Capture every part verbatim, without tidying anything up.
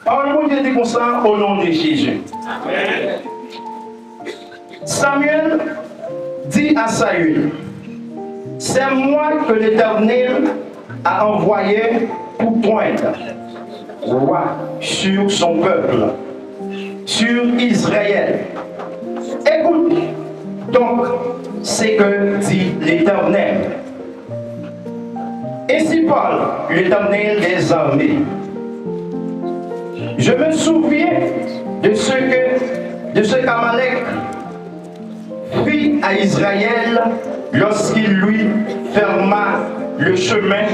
Pawòl Bondye di konsa, au nom de Jésus. Samuel dit à Saül, c'est moi que l'Éternel a envoyé pour prendre roi sur son peuple, sur Israël. Écoute donc ce que dit l'Éternel. Ainsi parle l'Éternel des armées. Je me souviens de ce que, de ce qu'Amalek fit à Israël lorsqu'il lui ferma le chemin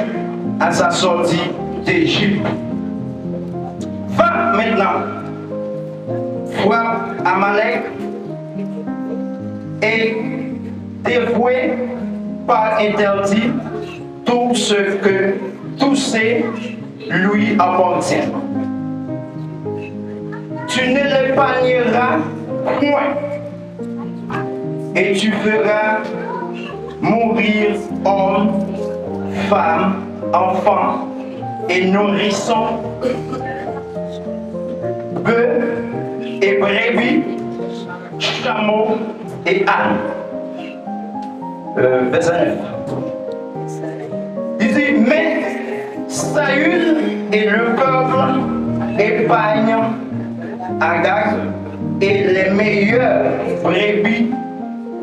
à sa sortie d'Égypte. Va maintenant, frappe Amalek et dévouer par interdit tout ce que, tout ce lui appartient. Tu ne l'épargneras point, et tu feras mourir hommes, femmes, enfants et nourrissons, bœufs et brebis, chameaux et ânes. Euh, verset neuf. Il dit, mais Saül et le peuple épargnent Agag et les meilleures brebis,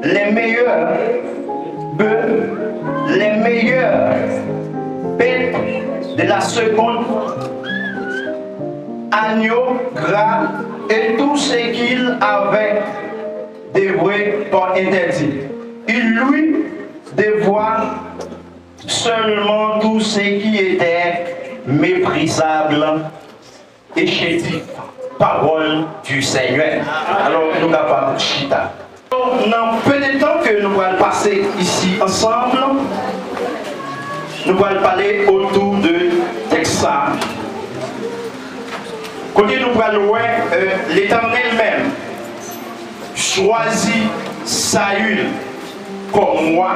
les meilleurs bœufs, les meilleures bêtes de la seconde, agneaux gras et tout ce qu'il avait dévoué par interdit. Il lui dévoua seulement tout ce qui était méprisable et chétif. Parole du Seigneur. Alò, nou kapab chita. Nan peu de temps que nou pral pase isi ansanm, nou pral pale autour de tèks sa. Kote nou pral wè, euh, Letènèl menm chwazi Sayil kòm wa,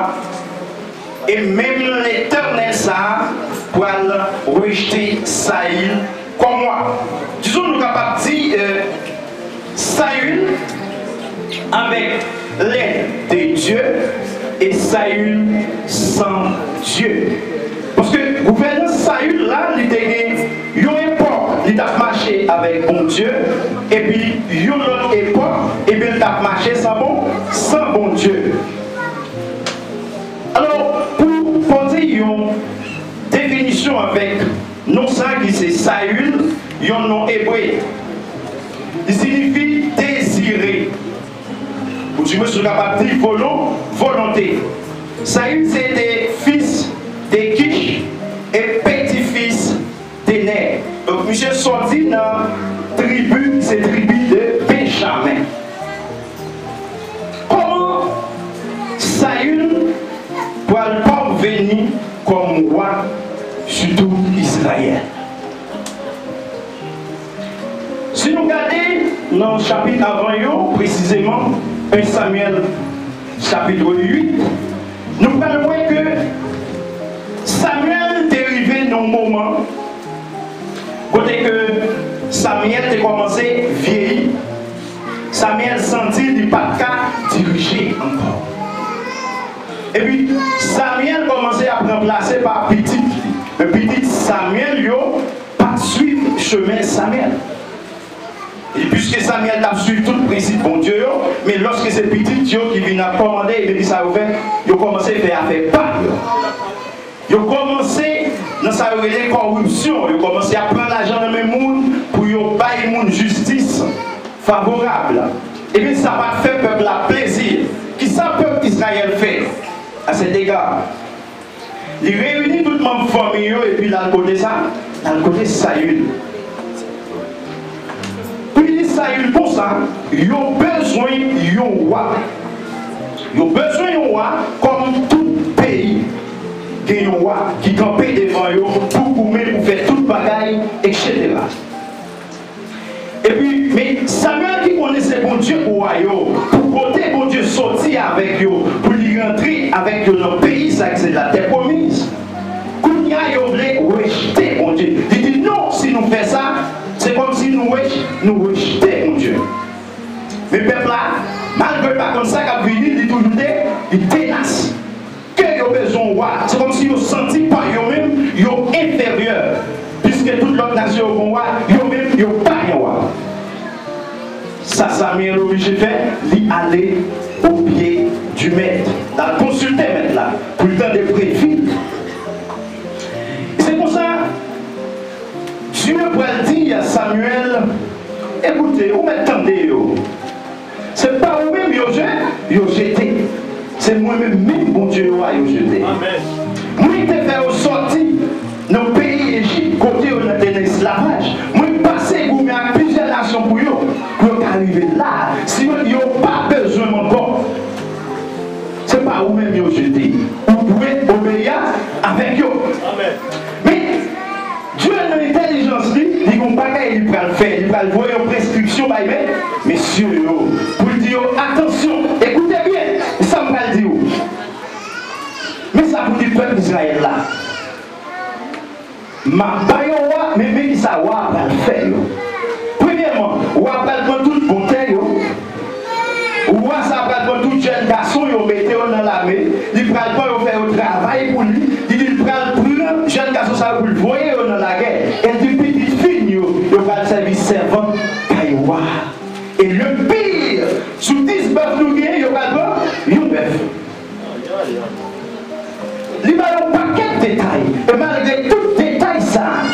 e menm Letènèl sa a pral rejte Sayil kòm wa. Dizon nou kapab di, euh, Sayil avec l'aide de Dieu et Sayil sans Dieu. Paske gouvènans Sayil la, li te gen yon epòk, li t ap mache avèk Bondye, epi yon lòt epòk, ebyen, li t ap mache san bon, san Bondye. Alò, pou pote yon definisyon avèk non sa ki se Sayil, yon non ebre, li siyifi dezire. Ou di mwen si w kapab di volon, volonte. Sayil se te fis de Kich e peti fis de Nè. Donk, misye sòti nan tribi, se tribi de Benjamen. Kòman Sayil pral parveni kòm wa sou tout Izrayèl? Si nou gade nan chapit avan yo, presizeman, en Samyèl chapit uit, nou pral wè ke Samyèl te rive nan yon moman kote ke Samyèl te kòmanse vyeyi. Samyèl santi li pa t ka dirije ankò. Epi, Samyèl kòmanse ap ranplase pa pitit li. Men pitit Samyèl yo pa t swiv chemen Samyèl. E piske Samyèl t ap swiv tout prensip Bondye yo, men lòske se pitit yo ki vin ap kòmande, ebyen, kisa yo fè? Yo kòmanse fè afè pa yo. Yo kòmanse nan sa yo rele kòripsyon. Yo kòmanse ap pran lajan nan men moun pou yo bay moun jistis favorab. Ebyen, sa pa t fè pèp la plezi. Kisa pèp Izrayèl fè? À cet égard, li reyini tout manm fanmi yo epi l al kote sa? L al kote Sayil. Pou li di Sayil konsa, yo bezwen yon wa. Yo bezwen yon wa, kòm tout peyi gen yon wa ki kanpe devan yo pou goumen, pou fè tout bagay, etsetera. Epi, men Samyèl ki konnen se Bondye ki wa yo, pou kote Bondye soti avèk yo, pou li rantre avèk yo nan peyi sa ki se latè pwomiz. Kounye a, yo vle rejte Bondye. Li di, "Non, si nou fè sa, se kòm Nasyon yo gen wa, yo menm, yo pa gen wa. Sa Samyèl oblije fè, li ale au pied du maître. L al konsilte mèt la pou l tande pwennvi l. Se konsa, Dye pral di a Samyèl, "Ekoute, ou mèt tande yo. Se pa ou menm yo je-, yo jete. Se mwen menm, menm Bondye yo a, yo jete. Mwen ki te fè yo sòti nan peyi Ejip, kote yo nan, te nan esklavaj. Mwen ki pase goumen ak plizyè nasyon pou yo, pou yo ka rive la a. Si yo, yo pa bezwen m ankò, se pa ou menm yo jete. Ou dwe obeyi a, avèk yo." Men, Dye nan entèlijans li, li gon bagay li pral fè, li pral voye yon preskripsyon bay mè-, mesye yo, pou l di yo, "Atansyon, ekoute byen sa m pral di w. Men sa pou di pèp Izrayèl la. M ap ba yo wa, men, men ki sa wa a pral fè yo. Premyèman, wa a pral pran tout bon tè yo." Wa sa a pral pran tout jèn gason yo, mete yo nan lame. Li pral pran yo, fè yo travay pou li. Li di l pral pran jèn gason sa yo pou l voye yo nan lagè. E l di pitit fi l yo, yo pral sèvi sèvant kay wa a. E le pire, sou dis bèf nou genyen, yo pral pran yon bèf. Li ba yo pakèt detay. E malgre tout detay sa a,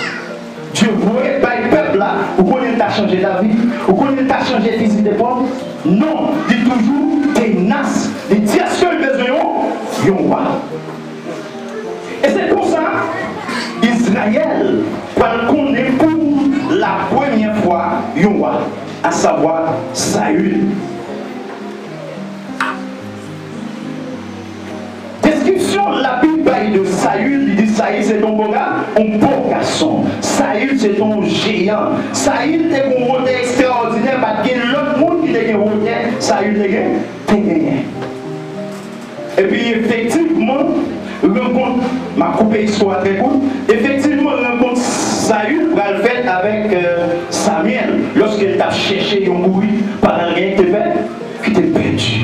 Dye voye bay pèp la, ou konnen l ta chanje lavi, ou konnen l ta chanje fizi depòm? Non, li toujou tenas, li di èske l bezwen yon, yon wa. E se konsa, Izrayèl pral konnen pou la premyè fwa yon wa, asavwa Sayil. Deskripsyon Labib bay de Sayil, li di Sayil se te yon bo ga-, yon bo gason. Sayil se te yon jeyan. Sayil te gen yon wotè ekstraòdinè, pa t gen lòt moun ki te gen wotè Sayil te gen, te genyen. Epi efektivman, rankont, m ap koupe istwa a trè kout, efektivman, rankont Sayil pral fèt avèk, euh, Samyèl, lòske l t ap chèche yon bourik, pa t al genyen, ki te fè, ki te pèdi.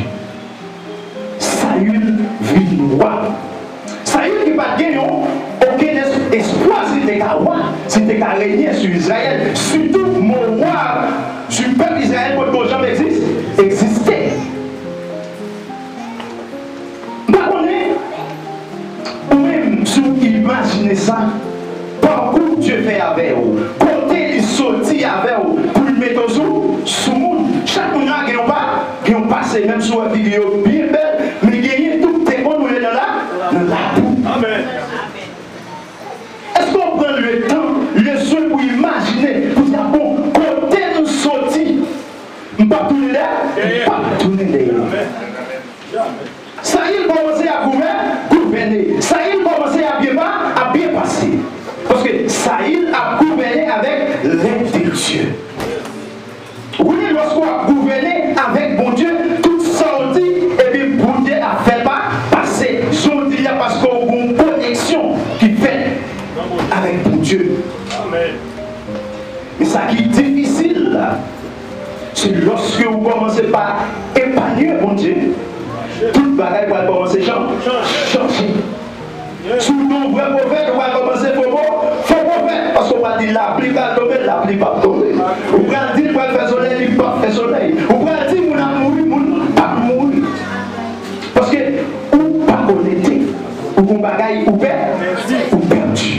Sayil vin wa. Sayil ki pa t gen yon, okenn es-, espwa si l te ka wa, si l te ka renye sou Izrayèl. Sitou, mo wa sou pèp Izrayèl potko janm egzis-, egziste. M pa konnen ou menm si w imajine sa, pakou Dye fè avè w, kote li soti avè w pou l mete w sou, sou moun. Chak moun la gen yon pa, gen yon pase, menm si w wè figi yo byen bèl, men genyen tou ki te konn woule nan la, nan labou. Èske w pran letan, lezon pou imajine, pou di, "A bon, kote m soti, m p ap tounen dèyè, m p ap tounen dèyè." Sayil kòmanse ap gouvè-, gouvène. Sayil kòmanse ap byen pa-, ap byen pase. Paske Sayil ap gouvène avèk lèd de Dye. Wi, lòske w ap gouvène avèk Bondye, tout sa w di, ebyen, Bondye ap fè l pa-, pase. Jan w di l la, paske w gen yon koneksyon ki fèt avèk Bondye. Men sa ki difisil la, se lòske w kòmanse pa epanye Bondye, tout bagay pral kòmanse chan-, chanje. Si w te yon vrè pwofèt, ou pral kòmanse fo pwo-, fo pwofèt, paske w pral di lapli pral tonbe, lapli p ap tonbe. Ou pral di l pral fè solèy, li p ap fè solèy. Ou pral di moun ap mouri, moun p ap mouri. Paske ou pa konekte. Ou gon bagay ou pè-, ou pèdi.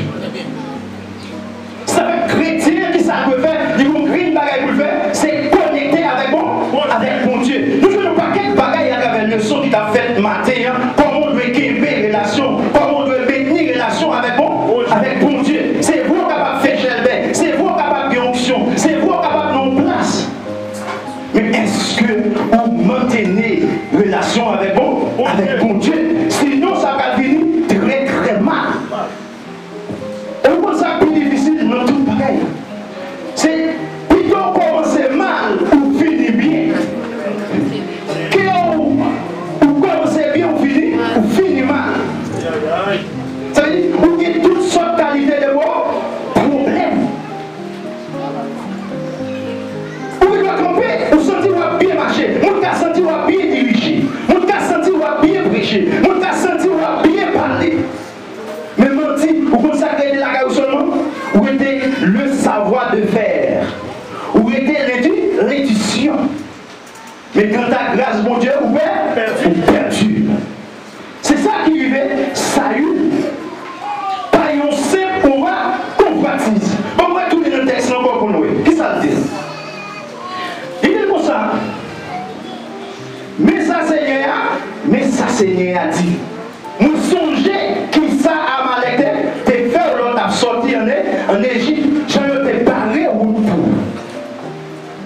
Sa fè kretyen, kisa l dwe fè? Li gon grenn bagay pou l fè, se konekte avèk bon, avèk Bondye. Nou jwenn yon pakèt bagay atravè leson ki t ap fèt maten an, kòman w dwe kenbe relasyon, kòman w dwe mentni relasyon avèk bon, avèk Bondye. Se vre w kapab fè chèlbè, se vre w kapab gen onksyon, se vre w kapab nan yon plas. Men èske ou mentni relasyon avèk bon, avèk Bondye? Sinon, sa pral vini trè, trè mal. E ou konn sa k pi difisil nan tout bagay? Se Men kanta gras Bondye, ou pè-, ou pèdi. Se sa ki rive Sayil. Pa yon senp konva, konvwatiz. Bon, mwen tounen nan tèks lan ankò pou nou wè. Kisa l di? Li di l konsa, men sa Senyè a, men sa Senyè a di. Mwen sonje kisa Amalèk te, te fè w lè w t ap sòti ann E-, ann Ejip, jan yo te bare wout pou ou.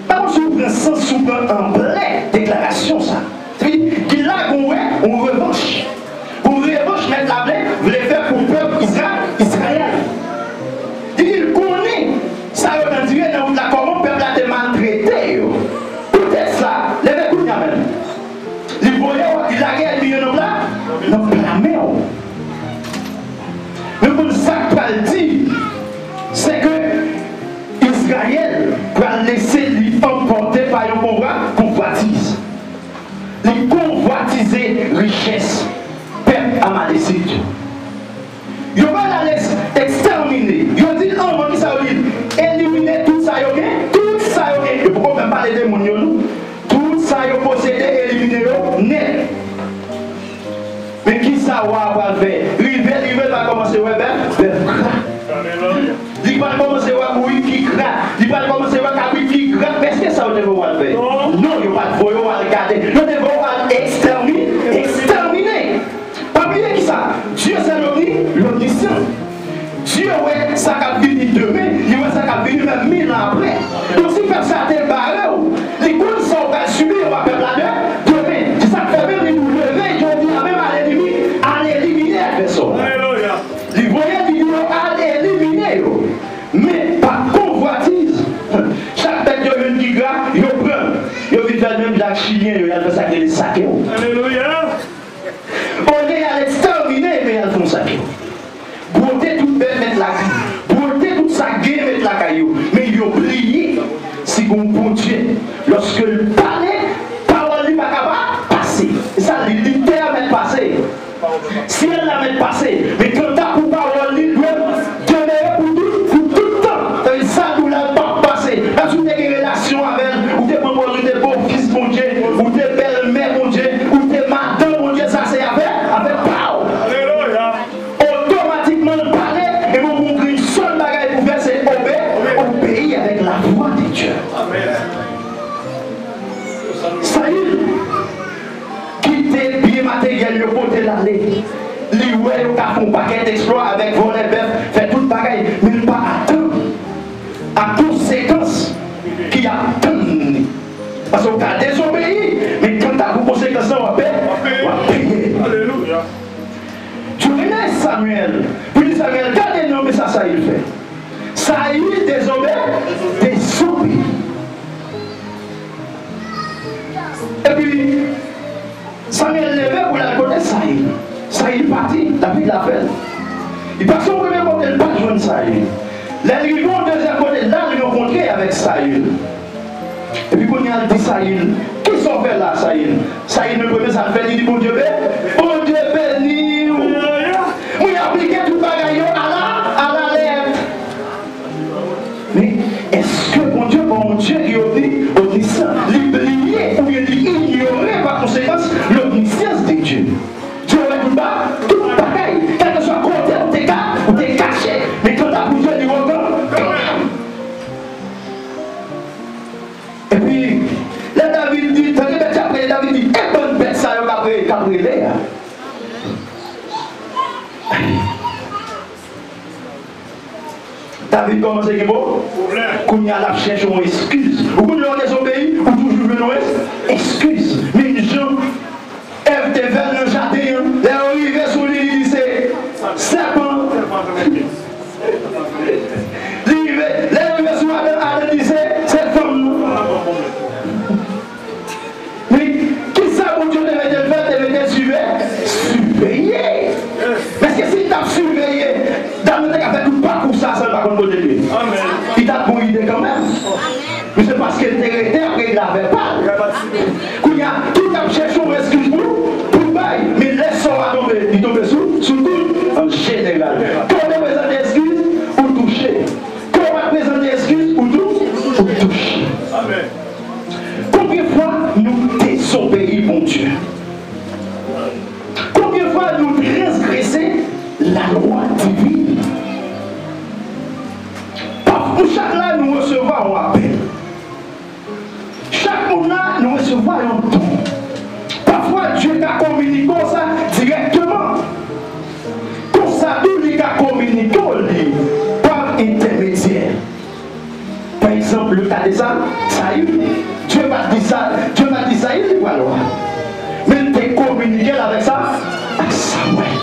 Pa kòmsi w pran sans, ou pran anplè deklarasyon sa. Sa vle di, la gon wè, yon revanch. Yon revanch Mèt la vle, vle fè pou pèp Izra-, Izrayèl. Li di l konnen sa yo t andire nan wout la, kòman pèp la te maltrete yo. Poutèt sa, leve kounye a menm. Li voye w, li lage ènmi yo nan pla, nan pla men w. Men konn sa k pral di, se ke Izrayèl pral lese li anpòte pa yon konvwa, konvwatiz. Li konvwatize richès pèp Amalesik yo. Yo pral al eks-, ekstèmine. Yo di l anvan, kisa yo di l? Elimine tout sa yo gen, tout sa yo gen. Yo poko menm pale de moun yo, non. Tout sa yo posede, elimine yo nèt. Men kisa wa a pral fè? Rive, rive, l pral kòmanse wè bèf, bèf gra. Li pral kòmanse wè bourik ki gra. Li pral kòmanse wè kabrit ki gra. Men èske sa yo te voye w al fè? Non, yo pa t voye w al gade. Yo te voye w al ekstèmi-, ekstèmine. Pa bliye kisa? Dye se lomni-, lomnisyan. Dye wè sa k ap vini demen, li wè sa k ap vini menm mil an apre. Donk, si pèp sa a te bare w, li konn sa w pral sibi anba pèp la de-, demen. Se sa k fè menm li di w leve jodi a menm al elimi-, al elimine advèsè w. Alelouya. Li voye li di yo al elimine yo. Men pa konvwatiz. Chak bèt yo jwenn ki gra, yo pran l. Yo vin fè l menm jan ak Chilyen yo, y al fè sa k rele sakewo. Alelouya. Olye y al ekstèmine, men y al fè yon sakewo. Bwote tout bèt mèt lakay. Bwote tout sa k gen mèt lakay yo. Men yo bliye si gon Bondye, lòske l pale, pawòl li pa ka pa pase. E sa l di, li tè a mèt pase. Syèl la mèt pase, men kanta pou pawòl li, dwe demere pou tout, pou tout tan. Sa vle di sa tou la, l p ap pase. Menm si w te gen relasyon avè l, ou te pran pòz, ou te ba w fis Bondye, ou te bèlmè Bondye, ou te madanm Bondye, sa se afè, afè pa w. Alelouya. Otomatikman, l pale, e bon, pou w gen yon sèl bagay pou fè, se obe-, obeyi avèk lavwa de Dye. Amèn. Sayil kite byen materyèl yo, pote l ale. Li wè yo ka fè yon pakèt eksplwa avèk vòlè bèf, fè tout bagay, men l pa atann a konsekans ki ap tann li. Paske w ka dezobeyi, men kanta pou konsekans lan, w ap pe-, w ap peye. Alelouya. Dye rele Samyèl, pou di Samyèl, gade non, men sa Sayil fè. Sayil dezobe-, dezobeyi. Epi, Samyèl leve pou l al kote Sayil. Sayil pati, David la fè l. Li pase yon premye kote, l pa t jwenn Sayil. Lè l rive yon dezyèm kote, la l rankontre avèk Sayil. Epi kounye a, l di Sayil, kisa w fè la, Sayil? Sayil, men premye sa l fè, li di, Bondye be-, Bondye beni w. Mwen aplike tout bagay yo ala, ala lèt. Men, èske Bondye pa yon Dye ki omni-, omnisyan? Li bliye oubyen li inyore pa konsekans lomnisyans de Dye. Dye wè tout ba-, tout bagay. Kèlkeswa kote ou te ka-, ou te kache. Men kanta pou Dye, li wè w kanmenm. Epi, lè David di, tande bèt yo ap rele, David di, e bann bèt sa yo k ap re-, k ap rele a. David kòmanse gen pwoblèm. Kounye a, l ap chèche yon eskiz. Ou konn lè w dezobeyi, ou toujou jwenn yon es-, eskiz. Men jan Èv te fè l nan jaden an, lè yo rive sou li, li di se sèpan. Li rive, lè yo rive sou Adan, Adan di se, se fanm nan. Men, kisa Bondye te mete l fè? Te mete l siveye, siveye. Paske si l t ap siveye, dam nan te ka fè tout pakou sa san l pa konn kote l ye. Amèn. Li t ap gon ide kanmenm. Men se paske l te rete ap regle afè pa l. Kounye a, tout ap chèche yon eskiz pou, pou bay. Men lè sò a tonbe, li tonbe sou, sou tout an jeneral. Ke w te prezante eskiz, ou touche. Ke w pa t prezante eskiz, ou tou-, ou touche. Amèn. Konbyen fwa nou te peyi Bondye. Konbyen fwa nou transgrese lalwa divin? Pafwa, chak la, nou resevwa yon apèl. Chak moun la, nou resevwa yon don. Pafwa, Dye ka kominike w sa dirèkteman. Konsa tou, li ka kominike w li pa entèmedyè. Pa egzanp, le ka de Sa-, Sayil, Dye pa t di sa, Dye pa t di Sayil li pral wa. Men l te kominike l avèk sa, ak Samwèl.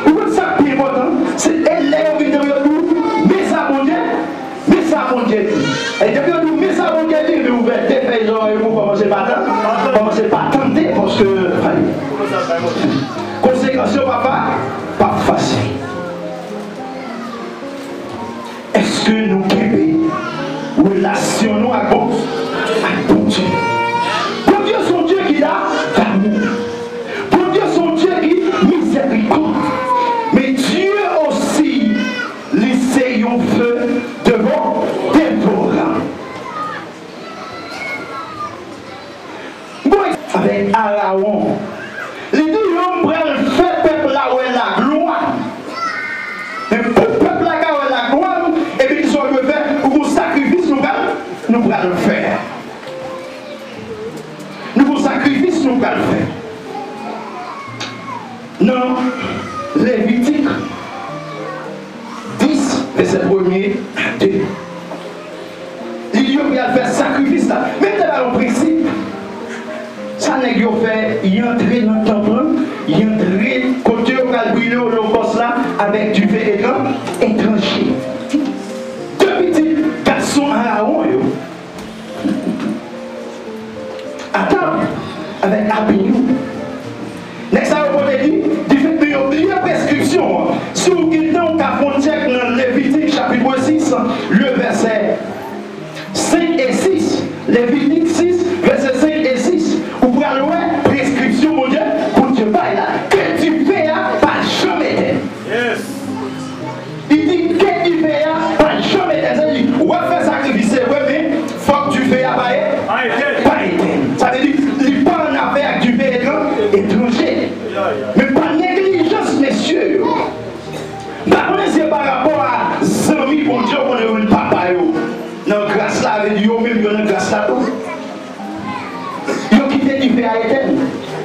Ou konn sa k pi enpòtan? Se e lè yo vin, yo di w, men sa Bondye, men sa Bondye di. E depi yo di w, men sa Bondye di, epi ouvè de fèy zòrèy ou kòmanse pa tann, kòmanse pa tande, paske, konsekans yo pa fa-, pa fasil. Èske nou kenbe relasyon nou ak Bon-, ak Bondye? Bondye se yon Dye ki da-, damou. Bondye se yon Dye ki mizèrikòd. Men Dye osi, li se yon fe devo-, devoran. Bon, avèk Arawon, li di yo, m pral fè pèp la wè laglwa m. Men pou pèp la ka wè laglwa m, epi ki sa w dwe fè? Ou gon sakrifis nou pral, nou pral fè. Nou gon sakrifis nou pral fè. Nan Levitik dis, vèsè premye a de. Li di yo pou y al fè sakrifis la. Men m te ba yo yon prensip. Sa nèg yo fè, y antre nan tanp lan, y antre kote yo pral brile olokòs la avèk dife etran-, etranje. De pitit gason Arawon yo, Nadab avèk Abihu. Nèg sa yo pote di, difèt men yo bliye preskripsyon an. Si w gen tan, w ka fè yon tchèk nan Levitik chapit sis, le vèsè senk e sis. Levitik sis, vèsè senk e sis. Ou pral wè preskripsyon Bondye, Bondye bay la. Ke dife a pa janm etèn. Yes. Li di, ke dife a pa janm etèn. Sa vle di, w ap fè sakrifis, se vre, men fòk dife a pa e-, pa etèn. Sa vle di, li pa annafè ak dife etran-, etranje. Men pa neglijans mesye yo. M pa konnen si se pa rapò a zanmi Bondye yo konnen yo jwenn papa yo nan gras la, vle di yo menm yo nan gras la tou. Yo kite dife a etèn.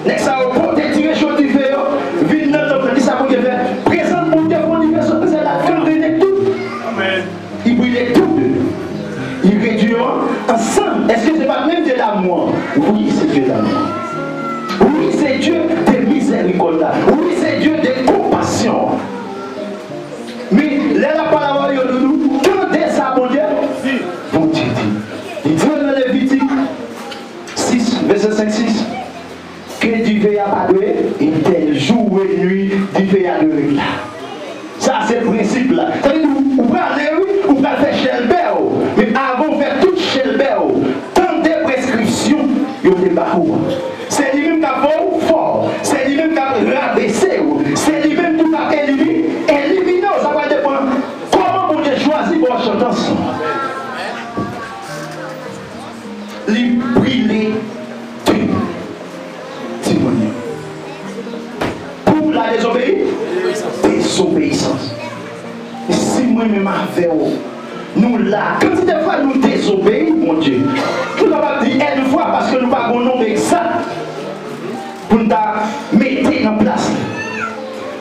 Nèg sa yo pote ti recho dife yo, vin nan tanp lan. Kisa Bondye fè? Prezans Bondye fè yon dife sot nan syèl la, kanpe nèt tout. Amèn. Li brile tout. Li redwi yo an san. Èske se pa menm Dye damou an? Wi, se Dye damou an. Wi, se Dye de mizèrikòd la. Wi, se Dye de konpasyon an. Men, lè l ap pale avè yo, yo di nou, tande sa Bondye, Bondye di. Li di yo nan Levitik sis, vèsè senk, sis, ke dife a pa dwe etèn, jou e nuit, dife a dwe ret la. Sa se prensip la. Sa vle di, ou prale, wi, ou pral fè chèlbè w. Men avan w fè tout chèlbè w, tande preskripsyon yo te ba ou an. Se li menm k ap fè w fò. Se li menm k ap rabese w. Se li menm tou k ap elimi-, elimine w. Sa pral depann kòman Bondye chwazi ba w chans lan. Li brile tout timoun yo. Pou la dezobeyi-, dezobeyisans. Si mwen menm avè w, nou la, kantite fwa nou dezobeyi Bondye? Nou kapab di n fwa paske nou pa gen yon nonb egzak pou n ta mete nan plas li.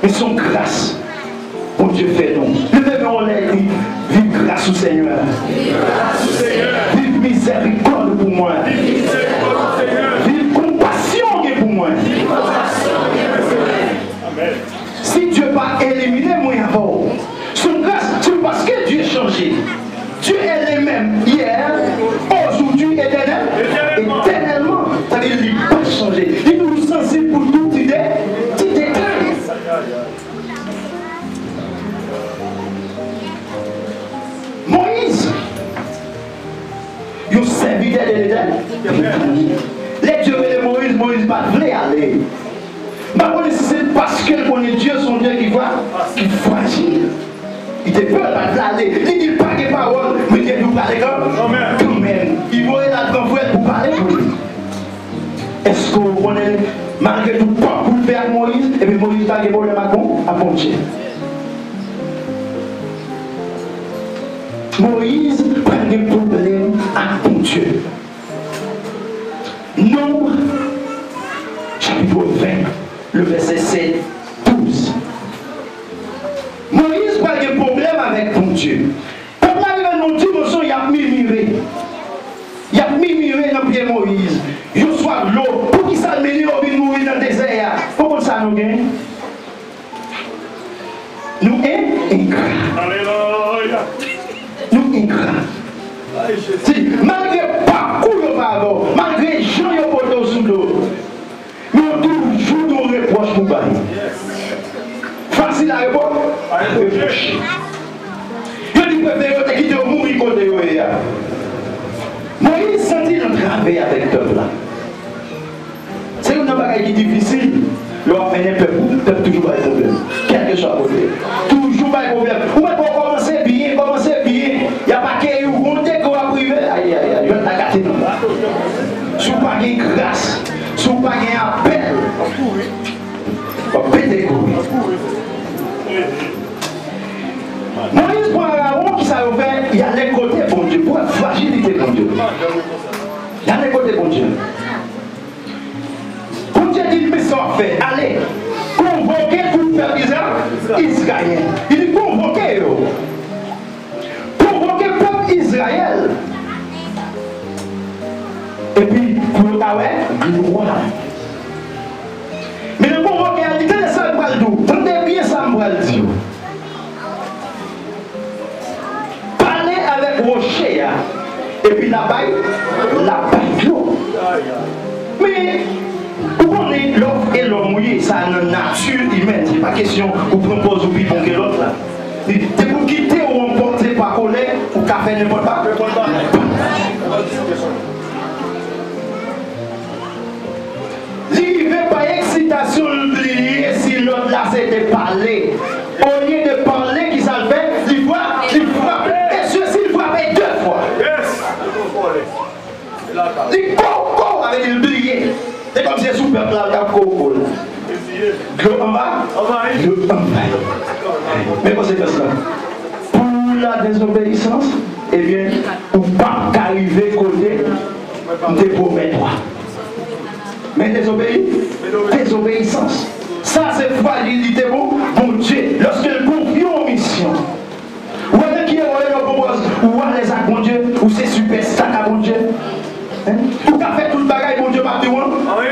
Men se yon gras Bondye fè nou. Leve men w anlè, ekri, viv gras ou, Senyè. Viv mizèrikòd ou pou mwen. Viv konpasyon ou gen pou mwen. Si Dye pa elimine mwen avè w, se yon gras, se paske Dye chanje. Dieu est le même hier, aujourd'hui, éternel, éternellement. Sa vle di li pa chanje. Li toujou sansib pou tout ti de-, ti detay. Moyiz, yon sèvitè de Letènèl. Lè Dye rele Moyiz, Moyiz pa t vle ale. M pa konnen si se paske l konnen Dye se yon Dye ki fra-, ki frajil. Li te pè, l pa t vle ale. Li di l pa gen pawòl, men Dye di w prale kan-, kanmenm. Li voye l al pran frè l pou pale pou li. Èske w konnen, malgre tout pakou l fè ak Moyiz, epi Moyiz pa gen pwoblèm ak Bon, ak Bondye? Moyiz pa gen pwoblèm ak Bondye. Nonb, chapit ven, le vèsè sèt, douz. Moyiz pa gen pwoblèm avèk Bondye. Pèp la rive nan yon dimansyon, y ap mimire. Y ap mimire nan pye Moyiz. Yo swaf dlo. Poukisa l mennen yo vin mouri nan dezè a? Konprann sa nou gen? Nou en-, engra. Alelouya. Nou engra. Ay, Jezi. Si, malgre pakou yo pa avè w, malgre jan yo pote w sou do, men yo toujou gen yon repwòch pou bay. Fasil a repwo-, a repwoche. Yo di prefere yo te kite yo mouri kote yo ye a. Moyiz santi l antrave avèk pèp la. Se youn nan bagay ki difisil lè w ap mennen pèp ou, pèp toujou bay pwoblèm. Kèlkeswa kote. Toujou bay pwoblèm. Ou mèt wè w kòmanse byen, kòmanse byen. Y ap akeyi w, gon degre w ap rive. Ayayay, jwèt la gate non. Si w pa gen gras, si w pa gen apèl, w ap pete kouri. Moyiz pran Arawon, kisa yo fè? Y ale kote Bondye. Pou wè frajilite Bondye. Y ale kote Bondye. Bondye di l, men sa w ap fè, ale, konvoke tout pèp Izra-, Izrayèl. Li di, konvoke yo. Konvoke pèp Izrayèl. Epi, pou yo ta wè glwa m. Men nan konvoke a, li tande sa l pral di w. Tande byen sa m pral di w. Pale avèk woche a, epi l ap bay, l ap bay dlo. Men, ou konnen, lè w e lòm ou ye, sa nan nati imèn. Se pa kesyon ou pran pòz ou pi bon ke lòt la. Depi w kite w anpòte pa kolè, ou ka fè nenpòt bagay. Li rive pa eksitasyon l bliye si lòd la se te pale. Olye de pale, kisa l fè? Li fra-, li frape. Mesye, si l frape de fwa, li kow, kow, sa vle di l bliye. Se kòmsi se sou pèp la l t ap kow, kow la. Dlo anva, dlo anvayi. Men konsekans lan. Pou la dezobeyisans, ebyen, ou p ap ka rive kote m te pwomèt ou a. Men dezobeyi, dezobeyisans. Sa se frajilite bon, Bondye. Lòske l konfye w yon misyon, ou wè nan ki erè yo pran pòz ou alèz ak Bondye, ou se sipèsta a Bondye. Hein? Ou ka fè tout bagay, Bondye p ap di w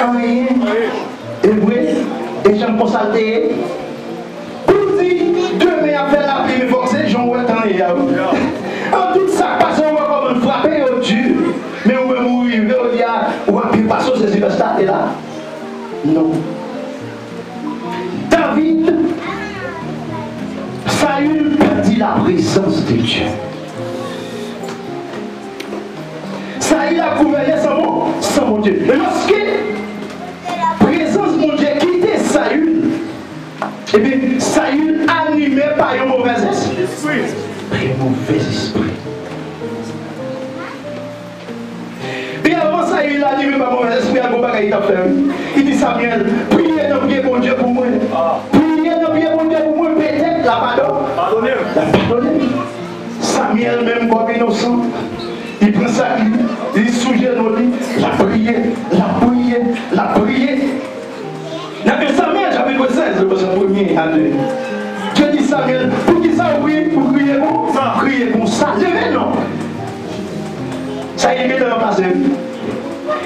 anyen. E vre, e jan konsa l te ye. Pou di, demen ap fè lapli, men fòk se jan w wè tan ye a, wi. An tout sa k pase, ou wè kòman l frape yo di, men ou menm ou rive, ou di a, ou ap byen pase, w se sipèsta, e la? Non. David, Saül pèdi la prezans de Dye. Saül ap gouvène san Bon-, san Bondye. E lòske prezans Bondye kite Saül, ebyen, Saül anime pa yon movèzespri. Pa yon movèzespri. Byen avan Saül anime pa movèzespri a, gon bagay li t ap fè, wi. Li di Samyèl, priye nan pye Bondye pou mwen. Priye nan pye Bondye pou mwen, petèt l a padon-, l a padone m. Samyèl menm kòm inosan, li pran sak li, li sou jenou li, l ap priye, l ap priye, l ap priye. Nan en Samyèl chapit sèz, vèsè premye a de. Dye di Samyèl, poukisa w pri-, ou kriye konsa? Kriye konsa. Leve non. Sa e gentan ranplase wi.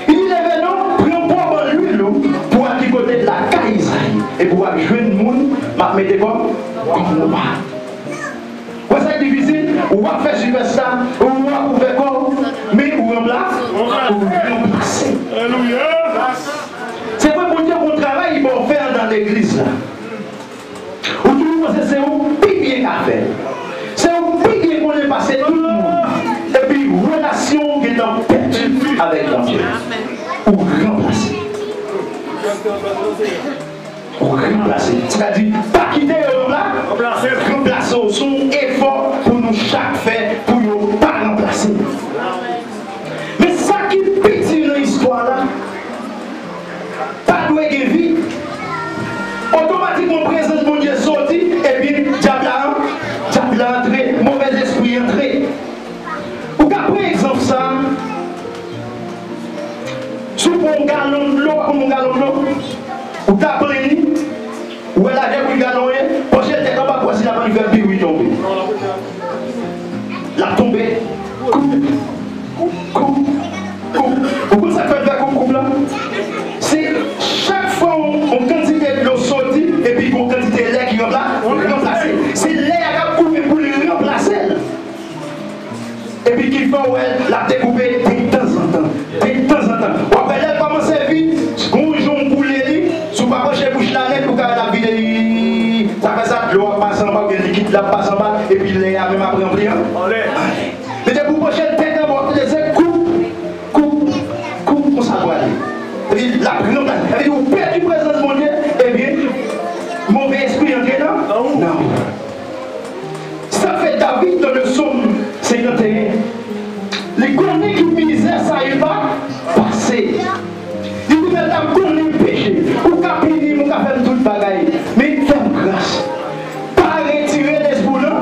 Li di leve non, pran pwob an lwil ou pou w al ki kote lakay Izayi, epi w ap jwenn moun m ap mete kòm, kòm ou pa. Wè sa k difisil, w ap fè sipèsta, w ap ouvè kò w, men ou ranpla-, ou ranplase. Alelouya. Se vre, Bondye gon travay li ba w fè anndan legliz la. Ou toujou panse se ou k pi byen ka fè. Se ou k pi byen konnen pase tout moun. Epi relasyon w gentan pèdi avèk Bondye. Ou ranplase. Ou ranplase. Sètadi, pa kite yo ranpla-, ranplase w. Se yon efò pou nou chak fè pou yo pa ranplase nou. Men sa ki pi di nan istwa la, Si w pran yon galon dlo, w pran yon galon dlo, ou ta plen li, ou wè lajè kou galon ye, panche tèt anba pou wè si l ap annik fè piwi tonbe. L ap tonbe. Koup, koup, koup, koup. Ou konn sa k fè l fè koup, koup la? Se chak fwa yon, yon kantite dlo soti, epi yon kantite lè ki ranpla-, ranplase. Se lè a k ap koupe pou li ranplase l. Epi ki fè w wè l ap dekoupe detanzantan, detanzantan. W ap wè lè l kòmanse vit, gon jan w boule li, si w pa panche bouch la nèt, ou ka wè l ap vide li. Sa fè sa dlo ap pase anba, oubyen likid la ap pase anba, epi lè a menm ap ranpli an. Anlè. Men depi w panche l tèt anba, w ap tande se koup, koup, koup, konsa l prale. Epi l ap ranplase. Epi ou pèdi prezans Bondye, ebyen, move espri antre nan, nan ou. Sa fè David, nan le Sòm senkanteyen, li konnen ki mizè Sayil pa pase. Li di, "Mèt la, m konnen m peche. Ou ka pini m, ou ka fè m tout bagay. Men fè m gras. Pa retire lespri w nan,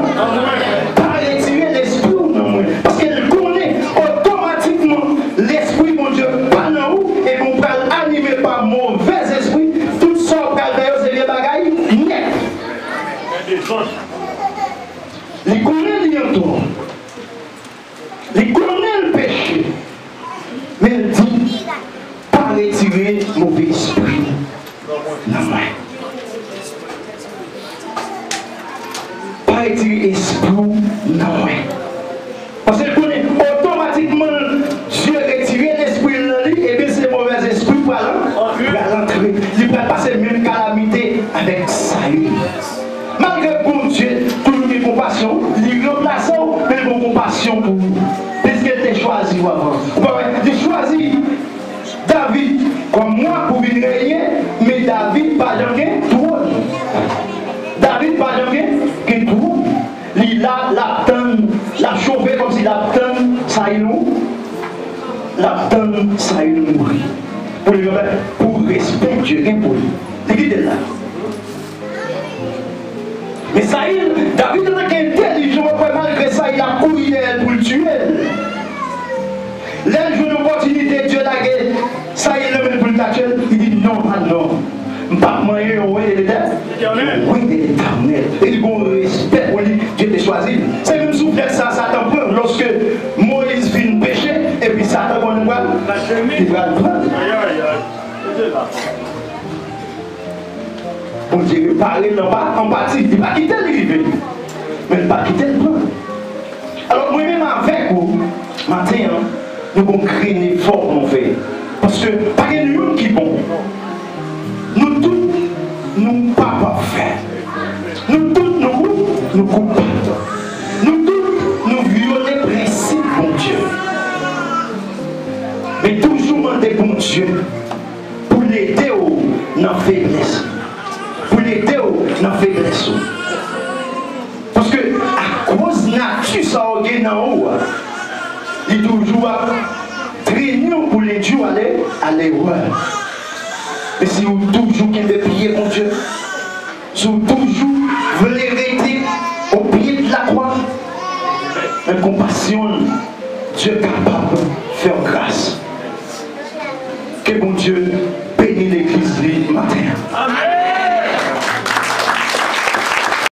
pa retire lespri w nan mwen." Paske l konnen otomatikman lespri Bondye pa nan ou, epi w pral anime pa movèzespri. Tout sa w pral fè yo, se vye bagay nèt. Li konnen li antò. Li konnen l peche. Men l di, "Pa retire move espri nan mwen. Pa retire espri w nan mwen." Paske l konnen otomatikman Dye retire lespri l nan li, ebyen se movèzespri pral an-, pral antre. Li pral pase menm kalamite avèk Sayil. Malgre Bondye toujou gen konpasyon, li ranplase w, men l gen konpasyon pou ou. Piske l te chwazi w avan. Ou pa wè, li chwazi David kòm wa pou vin renye, men David pa janm gen twòn. David pa janm gen, gen twòn. Li la, l ap tann, l ap chofe kòmsi l ap tann Sayil ou, l ap tann Sayil mouri. Pou li, pou respè Dye gen pou li. Li kite l la. Men Sayil, David antanke entèlijan, w ap wè malgre Sayil ap kouri dèyè l pou l tiye l. Lè l jwenn opòtinite, Dye lage Sayil nan men l pou l ta tiye l, li di, "Non, pa non. M p ap manyen yon wen de Letè-, yon wen de Letènèl." E li gon respè pou li, Dye te chwazi l. Se menm souflèt sa, Satan pran lòske Moyiz fin peche, epi Satan konn li pral, li pral pran l. Bondye repare l anba, anba ti, li pa kite l rive. Men li pa kite l pran. Alò, mwen menm avèk ou, maten an, nou gon grenn efò pou nou fè. Paske pa gen youn ki bon. Nou tout, nou pa pafè. Nou tout, nou kou-, nou koupab. Nou tout, nou vyole prensip Bondye. Men toujou mande Bondye pou l ede w nan feblès ou. Pou l ede w nan feblès ou. Paske akoz nati sa w gen nan ou a, li toujou ap trennen w pou l endui w ale a lerè. Men si w toujou kenbe pye Bondye, si w toujou vle rete o pye de la kwa, men konpasyon l, Dye kapab fè w gras. Ke Bondye beni legliz li maten an.